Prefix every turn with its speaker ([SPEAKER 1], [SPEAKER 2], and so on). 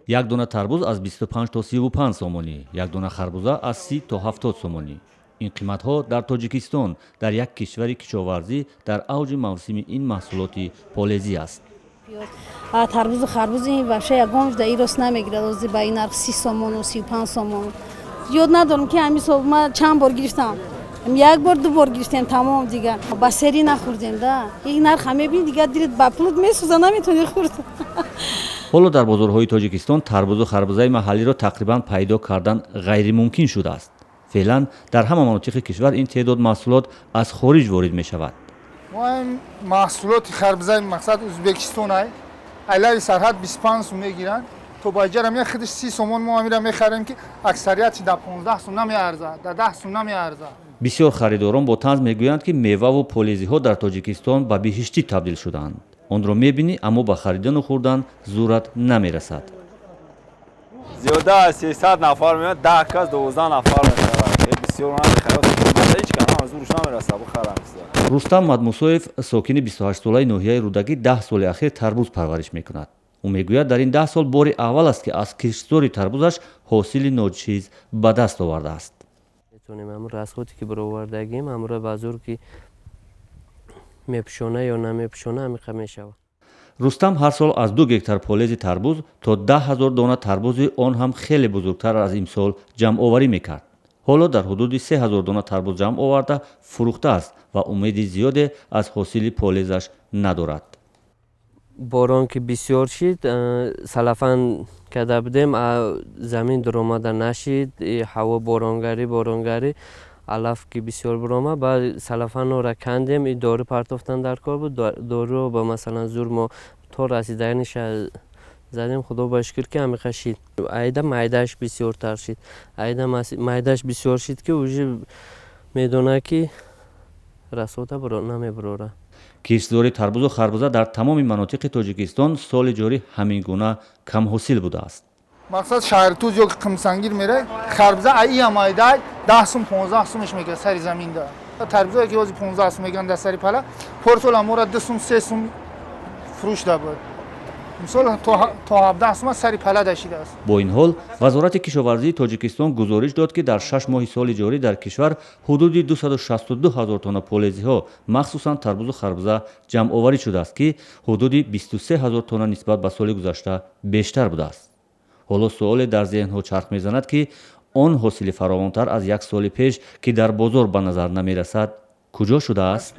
[SPEAKER 1] Як дона тарбуз аз 25 то 35 сомонӣ, як дона харбуза аз 30 то 70 сомонӣ. Ин қиматҳо дар Тоҷикистон, дар як кишвари кишоварзӣ, дар авҷи мавсими ин маҳсулоти полезӣ аст.
[SPEAKER 2] Тарбузу харбуз ин вообще ягон да ин рост намегирад. Ози ба ин нарх 30 сомону 35 сомон. Ёд надорам, ки ҳамин сол ма чанд бор гирифтам. Як бор, ду бор гирифтем, тамом, дигар ба серӣ нахӯрдем да. Ин нарха мебини, дигар дилит ба пулут месӯза, наметавонӣ хӯрд.
[SPEAKER 1] Ҳоло дар бозорҳои Тоҷикистон тарбузу харбузаи маҳаллиро тақрибан пайдо кардан ғайримумкин шудааст. Феълан дар ҳама манотиқи кишвар ин теъдод маҳсулот аз хориҷ ворид мешавад.
[SPEAKER 3] Маҳсулоти харбузаи, мақсад, Узбекистон ай айлави сарҳад 25 сум мегиранд, то ба иҷара меяд худаш 30 сомон. Мо амира мехарем, ки аксарияти да 15 сум намеарзад, да 10 сум намеарзад.
[SPEAKER 1] Бисёр харидорон бо танз мегӯянд, ки меваву полезиҳо дар Тоҷикистон ба биҳиштӣ табдил шудаанд. Онро мебинӣ, аммо ба харидану хӯрдан зӯрат намерасад.
[SPEAKER 4] Зиёда аз 300 нафар меояд, 10 кас, 12 нафар мехарад. Бисёр намехарад, ҳеҷ кас зӯрш намерасад бихарам.
[SPEAKER 1] Рустам Мадмусоев, сокини 28-солаи ноҳияи Рӯдакӣ, 10 соли ахир тарбуз парвариш мекунад. Ӯ мегӯяд, дар ин 10 сол бори аввал аст, ки аз киштзори тарбузаш ҳосили ночиз ба даст овардааст.
[SPEAKER 5] Метавонем ҳамун расходе ки баровардагим, ҳамуро ба зур ки мепӯшона ё намепӯшона, ҳамиқа мешавад.
[SPEAKER 1] Рустам ҳар сол аз 2 гектар полези тарбуз то 10 000 дона тарбузи, он ҳам хеле бузургтар аз имсол, ҷамъоварӣ мекард. Ҳоло дар ҳудуди 3000 дона тарбуз ҷамъ оварда фурӯхтааст ва умеди зиёде аз ҳосили полезаш надорад.
[SPEAKER 5] Борон ки бисёр шид, салафан карда будем, замин дуромада нашид. Ҳаво боронгарӣ, боронгарӣ, алаф ки бисёр биромад, баъд салафанора кандем, и дору партофтан дар кор буд. Доруро ба, масалан, зур мо то расиданиша задем. Худо ба шукр, ки ҳамиқа шид. Айда майдааш бисёртар шид, айда майдааш бисёр шид, ки уже медонад, ки расода намебарорад.
[SPEAKER 1] Киштзори тарбузу харбуза дар тамоми манотиқи Тоҷикистон соли ҷорӣ ҳамин гуна камҳосил будааст.
[SPEAKER 3] Мақсад, Шаҳритуз ё Қумсангир мерай, харбуза аиам айдай 10 сум, 15 сумаш мегирад сари заминда. Тарбузае ки ҳозир 15 сум мегиранд дар сари пала, порсол амора 2 сум, 3 сум фурӯш да буд. Мисол, то 17 сума сари пала дашидааст.
[SPEAKER 1] Бо ин ҳол, Вазорати кишоварзии Тоҷикистон гузориш дод, ки дар 6 моҳи соли ҷорӣ дар кишвар ҳудуди 262 ҳазор тонна полезиҳо, махсусан тарбузу харбуза, ҷамъоварӣ шудааст, ки ҳудуди 23 ҳазор тонна нисбат ба соли гузашта бештар будааст. Ҳоло суоле дар зеҳнҳо чарх мезанад, ки он ҳосили фаровонтар аз як соли пеш, ки дар бозор ба назар намерасад, куҷо шудааст?